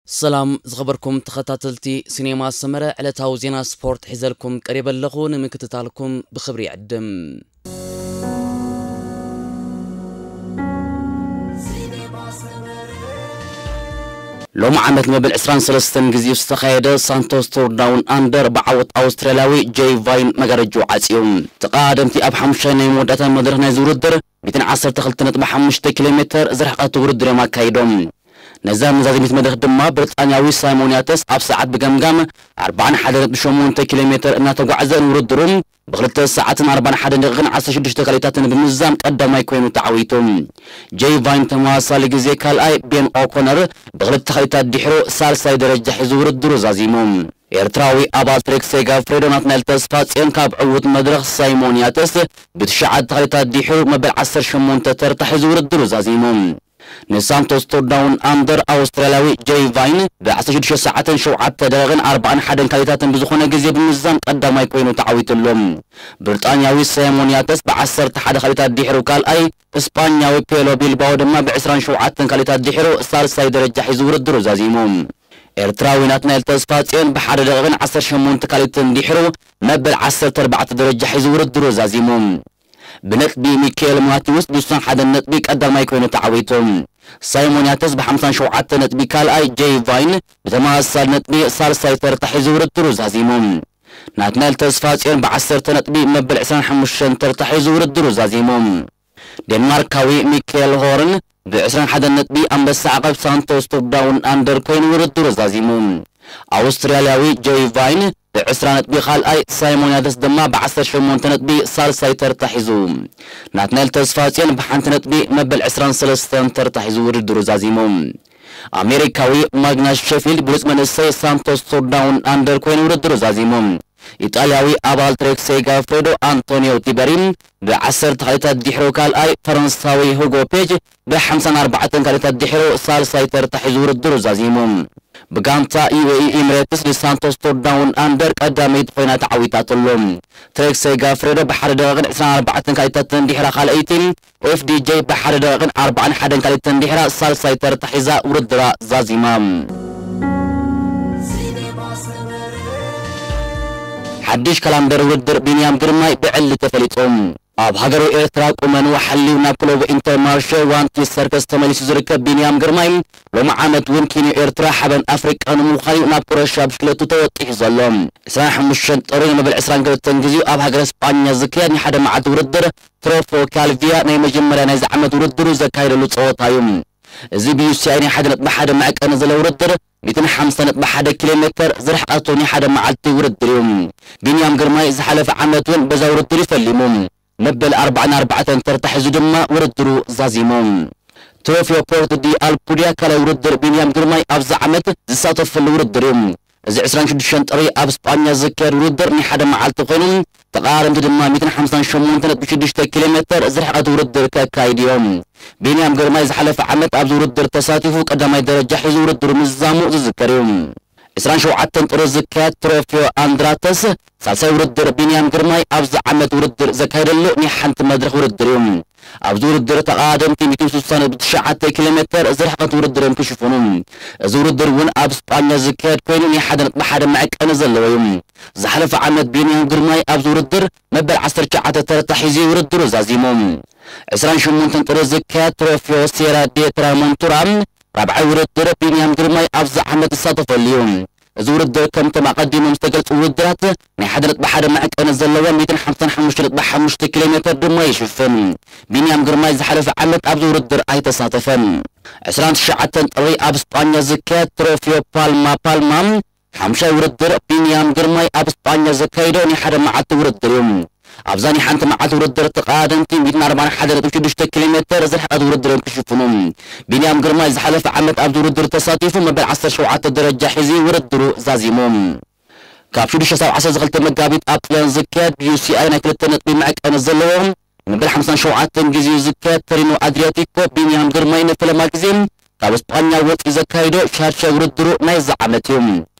ሰላም ዝኸበርኩም ተኸታተልቲ ሲኔማ ሰመረ፣ ዕለታዊ ዜና ስፖርት ሒዘልኩም ቀሪበ ኣለኹ። ንምክትታልኩም ብኽብሪ ይዕድም። ሎሚ ዓመት ንመበል ዕስራን ሰለስተን ግዜኡ ዝተኻየደ ሳንቶስ ቱር ዳውን ኣንደር ብዓወት ኣውስትራልያዊ ጄይ ቫይን መጋረጅኡ ዓጽዩ። ተቐዳደምቲ ኣብ ሓሙሻይ ናይ መወዳእታ መድረኽ ናይዚ ውድድር ሚእትን ዓሰርተ ክልተ ነጥቢ ሓሙሽተ ኪሎ ሜተር ዝርሕቐት ውድድር እዮም ኣካይዶም። ነዛ መዛዘሚት መድረኽ ድማ ብሪጣንያዊ ሳይሞን ያተስ ኣብ ሰዓት ብገምጋም ኣርባዓን ሓደን ነጥቢ ሸሞንተ ኪሎ ሜተር እናተጓዕዘ ንውድድሩ ብክልተ ሰዓትን ኣርባዓን ሓደን ደቂቕን ዓሰርተ ሽዱሽተ ካልኢታትን ብምዝዛም ቀዳማይ ኮይኑ ተዓዊቱ። ጄይ ቫይን ተመሳሳሊ ግዜ ካልኣይ፣ ቤን ኦኮነር ብክልተ ካልኢታት ድሕሩ ሳልሳይ ደረጃ ሒዙ ውድድሩ ዛዚሙ። ኤርትራዊ ኣባል ትሬክ ሴጋፍሬዶ ናትናኤል ተስፋጽዮን ካብ ዕዉት መድረኽ ሳይሞን ያተስ ብትሽዓተ ካልኢታት ድሕሩ መበል ዓሰርተ ሸሞንተ ተርታ ሒዙ ውድድሩ ዛዚሙ። ንሳንቶስ ቱር ዳውን ኣንደር ኣውስትራልያዊ ጄይ ቫይን ብ ዓሰርተ ሽዱሽተ ሰዓትን ሸውዓተ ደቂቕን ኣርባዓን ሓደን ካልኢታትን ብዝኾነ ግዜ ብምዝዛም ቀዳማይ ኮይኑ ተዓዊቱ ኣሎ። ብሪጣንያዊ ሳይሞን ያተስ ብ ዓሰርተ ሓደ ካልኢታት ድሕሩ ካልኣይ፣ እስጳኛዊ ፔሎ ቢልባኦ ድማ ብ ዕስራን ሸውዓተን ካልኢታት ድሕሩ ሳልሳይ ደረጃ ሒዙ ውድድሩ ዛዚሙ። ኤርትራዊ ናትናኤል ተስፋጽዮን ብሓደ ደቂቕን ዓሰርተ ሸሞንተ ካልኢትን ድሕሩ መበል ዓሰርተ ኣርባዕተ ደረጃ ሒዙ ውድድሩ ዛዚሙ። ብነጥቢ ሚካኤል ማቴዎስ ብስሳን ሓደን ነጥቢ ቀዳማይ ኮይኑ ተዓዊቱ። ሳይሞን ያተስ ብ ሓምሳን ሸውዓተን ነጥቢ ካልኣይ፣ ጄይ ቫይን ብተመሳሳሊ ነጥቢ ሳልሳይ ተርታ ሒዙ ውድድሩ ዛዚሙ። ናትናኤል ተስፋጽዮን ብ ዓሰርተ ነጥቢ መበል ዕስራን ሓሙሽተን ተርታ ሒዙ ውድድሩ ዛዚሙ። ዴንማርካዊ ሚካኤል ሆርን ብ ዕስራን ሓደን ነጥቢ ኣንበሳ ዓቐብ ሳንቶስ ቱር ዳውን ኣንደር ኮይኑ ውድድሩ ዛዚሙ። ኣውስትራልያዊ ጄይ ቫይን ብ ዕስራ ነጥቢ ካልኣይ፣ ሳይሞን ያተስ ድማ ብ ዓሰርተ ሸሞንተ ነጥቢ ሳልሳይ ተርታ ሒዙ። ናትናኤል ተስፋጽዮን ብሓንቲ ነጥቢ መበል ዕስራን ሰለስተን ተርታ ሒዙ ውድድሩ ዛዚሙ። ኣሜሪካዊ ማግናስ ሼፊልድ ብሉጽ መንእሰይ ሳንቶስ ቱር ዳውን ኣንደር ኮይኑ ውድድሩ ዛዚሙ። ኢጣልያዊ ኣባል ትሬክ ሴጋፍሬዶ ኣንቶኒዮ ቲበሪ ብ ዓሰርተ ካልኢታት ድሕሩ ካልኣይ፣ ፈረንሳዊ ሁጎ ፔጅ ብ ሓምሳን ኣርባዕተን ካልኢታት ድሕሩ ሳልሳይ ተርታ ሒዙ ውድድሩ ዛዚሙ። ብጋንታ ዩ ኤ ኢ ኢሚሬትስ ንሳንቶስ ቱር ዳውን ኣንደር ቀዳመይቲ ኮይና ተዓዊታትሉ። ትሬክ ሴጋፍሬዶ ብሓደ ደቂቕን ዕስራን ኣርባዕተን ካልኢታትን ድሕራ ካልኣይቲ፣ ኤፍ ዲ ጄ ብሓደ ደቂቕን ኣርባዓን ሓደን ካልኢትን ድሕራ ሳልሳይ ተርታ ሒዛ ውድድራ ዛዚማ። ሓድሽ ካላንደር ውድድር ቢንያም ግርማይ ብዕሊ ተፈሊጡ። ኣብ ሃገሩ ኤርትራ ቁመኑ ሓልዩ ናብ ክለቡ ኢንተርማርሸ ዋንቲ ሰርከስ ተመሊሱ ዝርከብ ቢንያም ግርማይ፣ ሎሚ ዓመት እውን ኪንዮ ኤርትራ ሓበን ኣፍሪቃ ንምዃን እዩ ናብ ኩረሻ ብሽክለቱ ተወጢሑ ዘሎ። ዕስራን ሓሙሽተን ጥሪ ንመበል ዕስራን ክልተን ግዜኡ ኣብ ሃገረ ስጳኛ ዝካየድ ናይ ሓደ መዓልቲ ውድድር ትሮፎ ካልቪያ ናይ መጀመርያ ናይዚ ዓመት ውድድሩ ዘካየደሉ ጸወታ እዩ። እዚ ብ ዩ ሲ ኣይ ናይ ሓደ ነጥቢ ሓደ መዕቀኒ ዘለዎ ውድድር ሚእትን ሓምሳን ነጥቢ ሓደ ኪሎ ሜተር ዝርሕቀቱ ናይ ሓደ መዓልቲ ውድድር እዩ። ቢንያም ግርማይ ዝሓለፈ ዓመት እውን በዛ ውድድር እዩ ፈሊሙ። መበል ኣርባዓን ኣርባዕተን ተርታ ሒዙ ድማ ውድድሩ ዛዚሙ። ትሮፊዮ ፖርት ዲ ኣልኩዲያ ካልኣይ ውድድር ቢንያም ግርማይ ኣብዚ ዓመት ዝሳተፈሉ ውድድር እዩ። እዚ ዕስራን ሽዱሽተን ጥሪ ኣብ ስጳኛ ዝካየድ ውድድር ናይ ሓደ መዓልቲ ኮይኑ፣ ተቐዳደምቲ ድማ ሚእትን ሓምሳን ሸሞንተ ነጥቢ ሽዱሽተ ኪሎ ሜተር ዝርሕቀት ውድድር ከካይዱ እዮም። ቢንያም ግርማይ ዝሓለፈ ዓመት ኣብዚ ውድድር ተሳቲፉ ቀዳማይ ደረጃ ሒዙ ውድድሩ ምዝዛሙ ዝዝከር እዩ። ዕስራን ሸውዓተን ጥሪ ዝካየድ ትሮፊዮ ኣንድራተስ ሳልሳይ ውድድር ቢንያም ግርማይ ኣብዚ ዓመት ውድድር ዘካየደሉ ናይ ሓንቲ መድረኽ ውድድር እዩ። ኣብዚ ውድድር ተቐዳደምቲ ሚእትን ስሳን ብትሽዓተ ኪሎ ሜተር ዝርሕቐት ውድድር እዮም ክሽፍኑ። እዚ ውድድር እውን ኣብ ስጳኛ ዝካየድ ኮይኑ ናይ ሓደ ነጥቢ ሓደ መዐቀኒ ዘለዎ እዩ። ዝሓለፈ ዓመት ቢንያም ግርማይ ኣብዚ ውድድር መበል ዓሰርተ ትሽዓተ ተርታ ሒዙ ውድድሩ ዛዚሙ። ዕስራን ሸሞንተን ጥሪ ዝካየድ ትሮፊዮ ሴራ ዴ ትራሞንቱራ ራብዓይ ውድድር ቢንያም ግርማይ ኣብዚ ዓመት ዝሳተፈሉ እዩ። እዚ ውድድር ከምቶም ኣቐዲሞም ዝተገልጹ ውድድራት ናይ ሓደ ነጥቢ ሓደ መዐቀኒ ዘለዎ ሚእትን ሓምሳን ሓሙሽተ ነጥቢ ሓሙሽተ ኪሎ ሜተር ድማ ይሽፍን። ቢንያም ግርማይ ዝሓለፈ ዓመት ኣብዚ ውድድር ኣይተሳተፈን። ዕስራን ትሽዓተን ጥሪ ኣብ ስጳኛ ዝካየድ ትሮፊዮ ፓልማ ፓልማ ሓምሻይ ውድድር ቢንያም ግርማይ ኣብ ስጳኛ ዘካይዶ ናይ ሓደ መዓልቲ ውድድር እዩ። ኣብዛ ናይ ሓንቲ መዓልቲ ውድድር ተቐዳደምቲ ሚእትን ኣርባዓን ሓደ ነጥቢ ሽዱሽተ ኪሎ ሜተር ዝርሕቐት ውድድር እዮም ክሽፍኑ። ቢንያም ግርማይ ዝሓለፈ ዓመት ኣብዚ ውድድር ተሳቲፉ መበል ዓሰርተ ሸውዓተ ደረጃ ሒዙ ውድድሩ ዛዚሙ። ካብ ሽዱሽተ ክሳብ ዓሰርተ ክልተ መጋቢት ኣብ ጥልያን ዝካየድ ዩ ሲ ኣይ ናይ ክልተ ነጥቢ መዐቀኒ ዘለዎ መበል ሓምሳን ሸውዓተን ግዜኡ ዝካየድ ተሪኖ ኣድሪያቲኮ ቢንያም ግርማይ ንፈለማ ግዜ ካብ እስጳኛ ወፂኡ ዘካይዶ ሻድሻይ ውድድሩ ናይዚ ዓመት እዩ።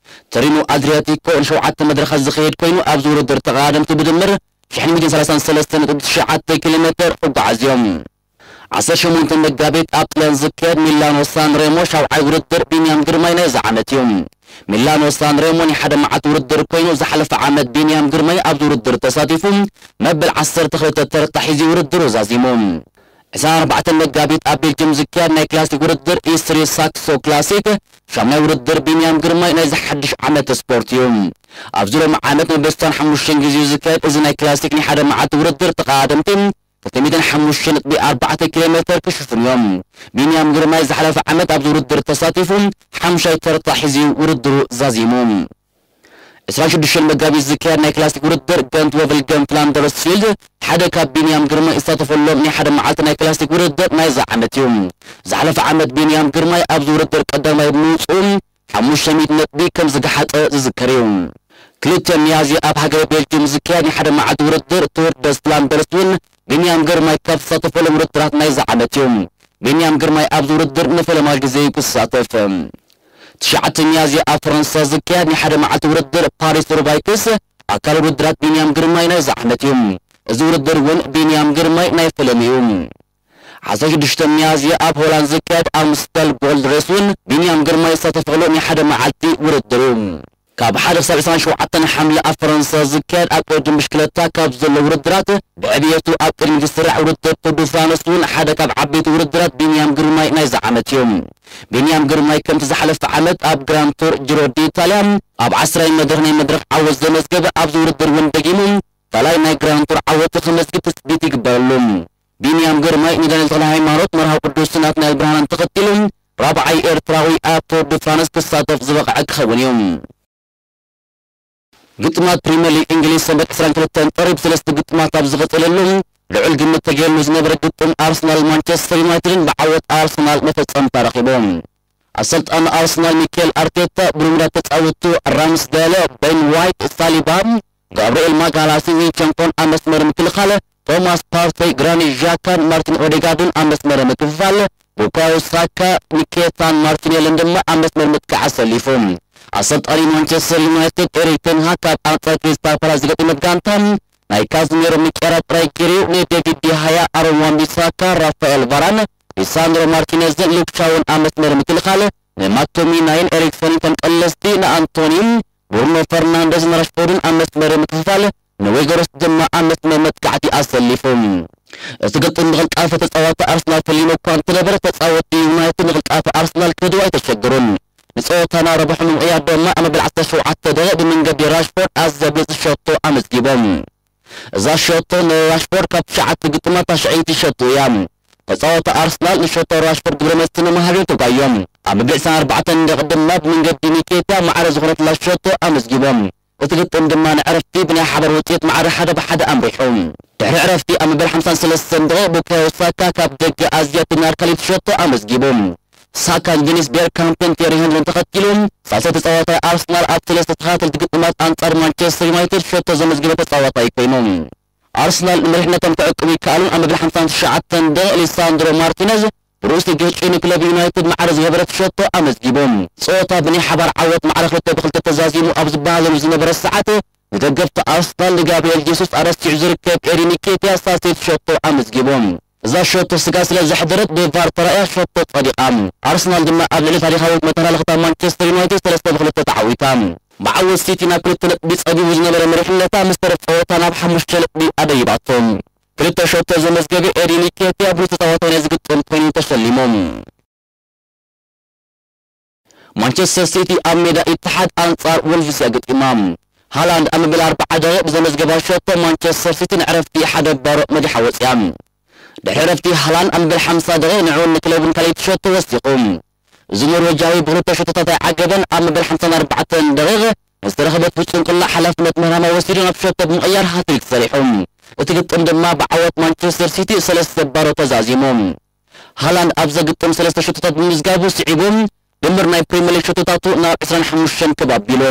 ተሪኖ ኣድሪያቲኮ ንሸውዓተ መድረኻት ዝኸየድ ኮይኑ ኣብዚ ውድድር ተቐዳደምቲ ብድምር ሽሕን ሚእትን ሰላሳን ሰለስተን ነጥቢ ትሽዓተ ኪሎ ሜተር ክጓዓዝ እዮም። ዓሰርተ ሸሞንተ መጋቢት ኣብ ጥልያን ዝካየድ ሚላኖ ሳንሬሞ ሻውዓይ ውድድር ቢንያም ግርማይ ናይዚ ዓመት እዩ። ሚላኖ ሳንሬሞ ናይ ሓደ መዓልቲ ውድድር ኮይኑ፣ ዝሓለፈ ዓመት ቢንያም ግርማይ ኣብዚ ውድድር ተሳቲፉ መበል ዓሰርተ ክልተ ተርታ ሒዙ ውድድሩ ዛዚሙ። ዕስራን ኣርባዕተን መጋቢት ኣብ ቤልጅም ዝካየድ ናይ ክላሲክ ውድድር ኢስትሪ ሳክሶ ክላሲክ ሻምናይ ውድድር ቢንያም ግርማይ ናይዚ ሓድሽ ዓመት ስፖርት እዩ። ኣብዚ ሎሚ ዓመት መበል ዒስራን ሓሙሽተን ግዜኡ ዝካየድ እዚ ናይ ክላሲክ ናይ ሓደ መዓልቲ ውድድር ተቐዳደምቲ ክልተ ሚእትን ሓሙሽተ ነጥቢ ኣርባዕተ ኪሎ ሜተር ክሽፍኑ እዮም። ቢንያም ግርማይ ዝሓለፈ ዓመት ኣብዚ ውድድር ተሳቲፉ ሓምሻይ ተርታ ሒዙ ውድድሩ ዛዚሙ። ዕስራን ሽዱሽተን መጋቢት ዝካየድ ናይ ክላሲክ ውድድር ገንት ወቭልገም ፍላንደርስ ፊልድ ሓደ ካብ ቢንያም ግርማይ ዝሳተፈሎም ናይ ሓደ መዓልቲ ናይ ክላሲክ ውድድር ናይዚ ዓመት እዩ። ዝሓለፈ ዓመት ቢንያም ግርማይ ኣብዚ ውድድር ቀዳማይ ብምውፅኡ ሓሙሽተ ሚእቲ ነጥቢ ከም ዝገሓጠ ዝዝከር እዩ። ክልተ ሚያዝያ ኣብ ሃገረ ቤልጅም ዝካየድ ናይ ሓደ መዓልቲ ውድድር ቱር ደስ ፍላንደርስ እውን ቢንያም ግርማይ ካብ ዝሳተፈሎም ውድድራት ናይዚ ዓመት እዩ። ቢንያም ግርማይ ኣብዚ ውድድር ንፈለማ ግዜ እዩ ክሳተፍ። ትሽዓተ ሚያዝያ ኣብ ፈረንሳ ዝካየድ ናይ ሓደ መዓልቲ ውድድር ፓሪስ ሩባይክስ ኣካል ውድድራት ቢንያም ግርማይ ናይዚ ዓመት እዩ። እዚ ውድድር እውን ቢንያም ግርማይ ናይ ፈለሚ እዩ። ዓሰርተ ሽዱሽተ ሚያዝያ ኣብ ሆላንድ ዝካየድ ኣምስተል ጎልድ ሬስ እውን ቢንያም ግርማይ ዝሳተፈሉ ናይ ሓደ መዓልቲ ውድድር እዩ። ካብ ሓደ ክሳብ ዕስራን ሸውዓተን ሓምለ ኣብ ፈረንሳ ዝካየድ ኣብ ቅድድም ብሽክለታ ካብ ዘለዉ ውድድራት ብዕብየቱ ኣብ ቅድሚት ዝስራዕ ውድድር ቱር ዱ ፍራንስ እውን ሓደ ካብ ዓበይቲ ውድድራት ቢንያም ግርማይ ናይዚ ዓመት እዩ። ቢንያም ግርማይ ከምቲ ዝሓለፈ ዓመት ኣብ ግራንድ ቱር ጂሮ ዲ ኢታልያ ኣብ ዓስራይ መድረኽ ናይ መድረኽ ዓወት ዘመዝገበ ኣብዚ ውድድር እውን ደጊሙ ካልኣይ ናይ ግራንድ ቱር ዓወት ክመዝግብ ትጽቢት ይግበረሉ። ቢንያም ግርማይ ንዳንኤል ተክለ ሃይማኖት፣ መርሃዊ ቅዱስ ናትናኤል ብርሃንን ተኸቲሉ ራብዓይ ኤርትራዊ ኣብ ቱር ዱ ፍራንስ ክሳተፍ ዝበቕዐ ክኸውን እዩ። ግጥማት ፕሪምየር ሊግ እንግሊዝ ሰንበት ዕስራን ክልተን ጥሪ ብሰለስተ ግጥማት ኣብ ዝቐጸለሉ ልዑል ግምት ተገይርሉ ዝነበረ ግጥም ኣርሰናል ማንቸስተር ዩናይትድን ብዓወት ኣርሰናል መፈጸምታ ረኺቡ። ኣሰልጣኒ ኣርሰናል ሚኬል ኣርቴታ ብልሙዳት ተጻወትቱ ራምስደል፣ ቤን ዋይት፣ ሳሊባ፣ ጋብርኤል ማጋላሲ፣ ዚንቸንኮን ኣብ መስመር ምክልኻል፣ ቶማስ ፓርተይ፣ ግራኒት ዣካን ማርቲን ኦዴጋርድን ኣብ መስመር ምክፍፋል፣ ቡካዮ ሳካ፣ ኒኬታን ማርቲኔልን ድማ ኣብ መስመር ምጥቃዕ ኣሰሊፉ። ኣሰልጣኒ ማንቸስተር ዩናይትድ ኤሪክ ቴን ሃግ ካብ ኣንጻር ክሪስታል ፓላስ ዝገጠመት ጋንታ ናይ ካዝሜሮ ምቅያራ ጥራይ ገይሩ ንዴቪድ ዲሃያ፣ ኣሮን wan-ቢሳካ፣ ራፋኤል ቫራን፣ ሊሳንድሮ ማርቲኔዝን ሉክ ሻውን ኣብ መስመር ምክልኻል፣ ንማክቶሚናይን ኤሪክሰንን ከም ቀለስቲ፣ ንኣንቶኒን ብሩኖ ፈርናንደዝን ራሽፎርድን ኣብ መስመር ምክፍፋል፣ ንዌገርስ ድማ ኣብ መስመር መጥቃዕቲ ኣሰሊፉ። እቲ ግጥም ብቕልጣፈ ተጻወትቲ ኣርሰናል ፈሊሙ እኳ እንተነበረ፣ ተጻወትቲ ዩናይትድ ንቕልጣፈ ኣርሰናል ክህድዎ ኣይተሸገሩን። ንጸወታ ናብ ረብሖም ንምቕያር ድማ ኣብ መበል ዓሰርተ ሸውዓተ ደቂቕ ብመንገዲ ራሽፎርድ ኣዝያ ብሉጽ ሸቶ ኣመዝጊቦም። እዛ ሸቶ ንራሽፎርድ ካብ ትሽዓተ ግጥማት ታሽዐይቲ ሸቶ እያ። ተጻወቲ ኣርሰናል ንሸቶ ራሽፎርድ ግብረ መልሲ ንምሃብ እዮም ተጓዮም። ኣብ መበል ዕስራን ኣርባዕተን ደቂቕ ድማ ብመንገዲ ኒኬታ ማዕረ ዝኾነትላ ሸቶ ኣመዝጊቦም። እቲ ግጥም ድማ ንዕረፍቲ ብናይ ሓባር ውጽኢት ማዕረ ሓደ ብሓደ ኣምሪሑ። ድሕሪ ዕረፍቲ ኣብ መበል ሓምሳን ሰለስተን ደቂቕ ቡካዮ ሳካ ካብ ደገ ኣዝያ ትናር ካልኣይቲ ሸቶ ኣመዝጊቡ። ሳካን ዴኒስ ቤርካምፕን ቴሪ ሄንሪን ተኸቲሉ፣ ሳልሳይ ተጻዋታይ ኣርሰናል ኣብ ሰለስተ ተኸታተልቲ ግጥማት ኣንጻር ማንቸስተር ዩናይትድ ሸቶ ዘመዝገበ ተጻዋታይ ኮይኑ። ኣርሰናል ንመሪሕነቶም ክዕቅቡ ይከኣሉን ኣብ መበል ሓምሳን ትሽዓተን ደቂቕ ሊሳንድሮ ማርቲነዝ ብርእሲ ገጭ ንክለብ ዩናይትድ ማዕረ ዝገበረት ሸቶ ኣመዝጊቡ። ጸወታ ብናይ ሓባር ዓወት ማዕረ ክልተ ብክልተ ተዛዚሙ ኣብ ዝበሃለሉ ዝነበረ ሰዓት፣ ንደገፍቲ ኣርሰናል ንጋብርኤል ጄሱስ ኣረሲዑ ዝርከብ ኤሪ ኒኬትያ ሳልሰይቲ ሸቶ ኣመዝጊቡ። እዛ ሸቶ ስጋ ስለ ዘሕደረት ብቫር ተራእያ ሸቶ ጸዲቓ። ኣርሰናል ድማ ኣብ ልዕሊ ታሪኻዊት መተላለኽታ ማንቸስተር ዩናይትድ ሰለስተ ብክልተ ተዓዊታ። ብዓወት ሲቲ ናብ ክልተ ነጥቢ ጸቢቡ ዝነበረ መሪሕነታ ምስ ተረፍ ጸወታ ናብ ሓሙሽተ ነጥቢ ኣደይባቶ። ክልተ ሸቶ ዘመዝገበ ኤሪ ኒኬትያ ብሉጽ ተጻዋታይ ናይዚ ግጥም ኮይኑ ተሸሊሙ። ማንቸስተር ሲቲ ኣብ ሜዳ ኢትሓድ ኣንጻር ወልቭስ እያ ገጢማ። ሃላንድ ኣብ መበል ኣርባዓ ደቂቕ ብዘመዝገባ ሸቶ ማንቸስተር ሲቲ ንዕረፍቲ ሓደ ባሮ መዲሓ ወጽያ። ድሕሪ ዕረፍቲ ሃላንድ ኣብ መበል ሓምሳ ደቂቕ ንዕኡን ንክለቡን ካልኣይቲ ሸቶ ወሲኹ። እዚ ኖርዌጃዊ ብክልተ ሸቶታት ኣይዓገበን። ኣብ መበል ሓምሳን ኣርባዕተን ደቂቕ ንዝተረኸበት ፍጹም ቅላዕ ሓላፍነት መርሃማ ወሲዱ ናብ ሸቶ ብምቕያር ሃትሪክ ሰሪሑ። እቲ ግጥም ድማ ብዓወት ማንቸስተር ሲቲ ሰለስተ ባሮ ተዛዚሙ። ሃላንድ ኣብ ዘግጥም ሰለስተ ሸቶታት ብምምዝጋቡ ስዒቡ፣ ድምር ናይ ፕሪምየር ሊግ ሸቶታቱ ናብ ዕስራን ሓሙሽተን ከብ ኣቢሉ።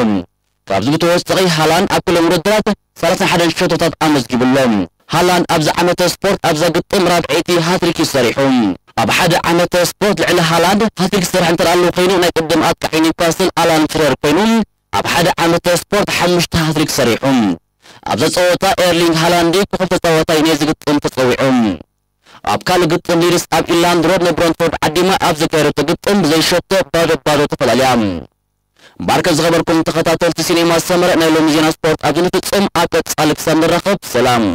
ካብዚ ብተወሳኺ ሃላንድ ኣብ ኩሎም ውድድራት ሰላሳን ሓደን ሸቶታት ኣመዝጊቡ ኣሎ። ሃላንድ ኣብዚ ዓመተ ስፖርት ኣብዛ ግጥም ራብዐይቲ ሃትሪክ እዩ ሰሪሑ። ኣብ ሓደ ዓመተ ስፖርት ልዕሊ ሃላንድ ሃትሪክ ዝሰርሐ እንተ ኣሎ ኮይኑ፣ ናይ ቅድም ኣጥቃዒ ኒውካስል ኣላን ሽረር ኮይኑ፣ ኣብ ሓደ ዓመተ ስፖርት ሓሙሽተ ሃትሪክ ሰሪሑ። ኣብዛ ጸወታ ኤርሊንግ ሃላንድ ኮኸብ ተጻዋታይ ናይ ዝግጥም ተጸዊዑ። ኣብ ካልእ ግጥም ሊድስ ኣብ ኢርላንድ ሮድኒ ብረንትፎርድ ዓዲማ ኣብ ዘካየደቶ ግጥም ብዘይሸቶ ባዶ ባዶ ተፈላልያ። እምበኣርከ ዝኸበርኩም ተኸታተልቲ ሲኔማ ሰመረ ናይ ሎሚ ዜና ስፖርት ኣብዚ ንፍጽም። ኣብ ቀጻሊ ክሳብ ንራኸብ ሰላም።